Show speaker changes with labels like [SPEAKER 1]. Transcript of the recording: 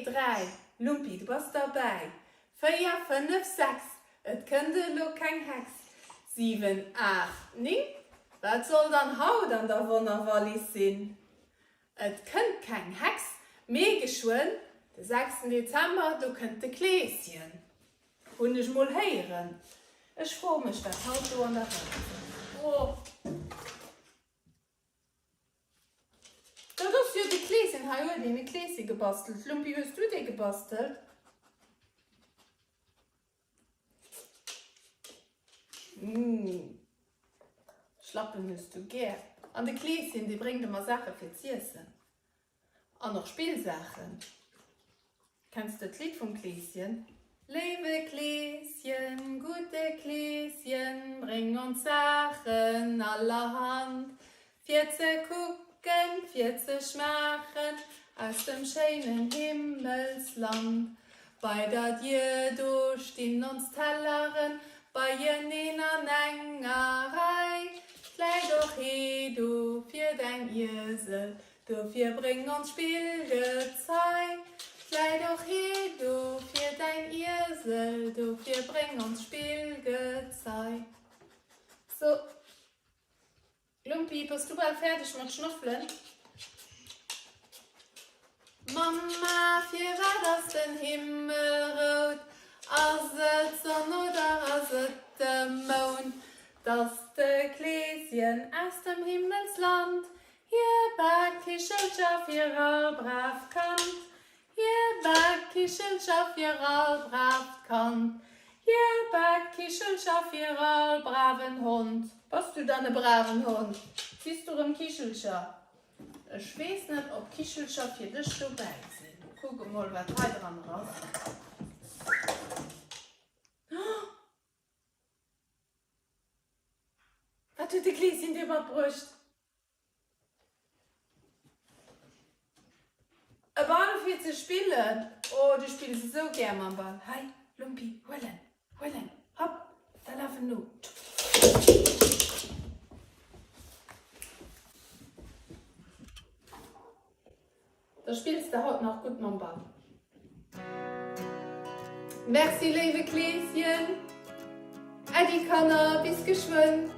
[SPEAKER 1] 3, Lumpi, du bass derbäi. 4, 5, 6, et kënnt elo keng Hex. 7, 8, 9, wat soll dann haut an der Wonnerwallis sinn? Et kënnt keng Hex, mee geschwënn, de sechsten Dezember, do kënnt de Kleeschen. Hunn ech mol héieren. Ech froe mech, wat haut do an der Welt ass. Oh. Dat ass jo de Kleeschen. Hei huet een e Kleesche gebastelt. Lumpi, hues du dee gebastelt? Mmh. Schlappen hues du gär. An de Kleeschen, dee bréngt ëmmer Saache fir z'iessen. An och Spillsaachen. Kenns de d'Lidd vum Kleeschen? Léiwe Kleeschen, gudde Kleeschen, bréng ons Saachen allerhand, fir ze kucken, fir ze schmaachen, aus dem schéinen Himmelsland. Bei der Dier do stinn ons Telleren beieneen an enger Rei, 't läit och ee do fir däin Iesel, Dofir bréng ons Spillgezei. 'T läit och ee do fir däin Iesel, dofir bréng ons Spillgezei. So, Lumpi, bass du bal fäerdeg mat schnoffelen? Mamma, firwat ass den Himmel rout? Ass et d'Sonn oder ass et de Mound? 't ass de Kleeschen aus dem Himmelsland, Hie baakt Kichelcher fir all braavt Kand, Hie baakt Kichelcher fir all braavt Kand, Hie baakt Kichelcher fir all braven Hond. Bass du dann e braven Hond? Kriss du rëm Kichelcher? Ech weess net, ob Kichelcher fir dech dobäi sinn. Kuck emol, wat hei dran ass. Wat huet de Kleeschen dir matbruecht? E Ball fir ze spillen. Oh, du spills esou gär mam Ball. Hei, Lumpi, huel en, huel en, hopp, da laf en no. Da spills de haut nach gutt mam Ball. Merci, léiwe Kleeschen. Äddi, Kanner, bis geschwënn.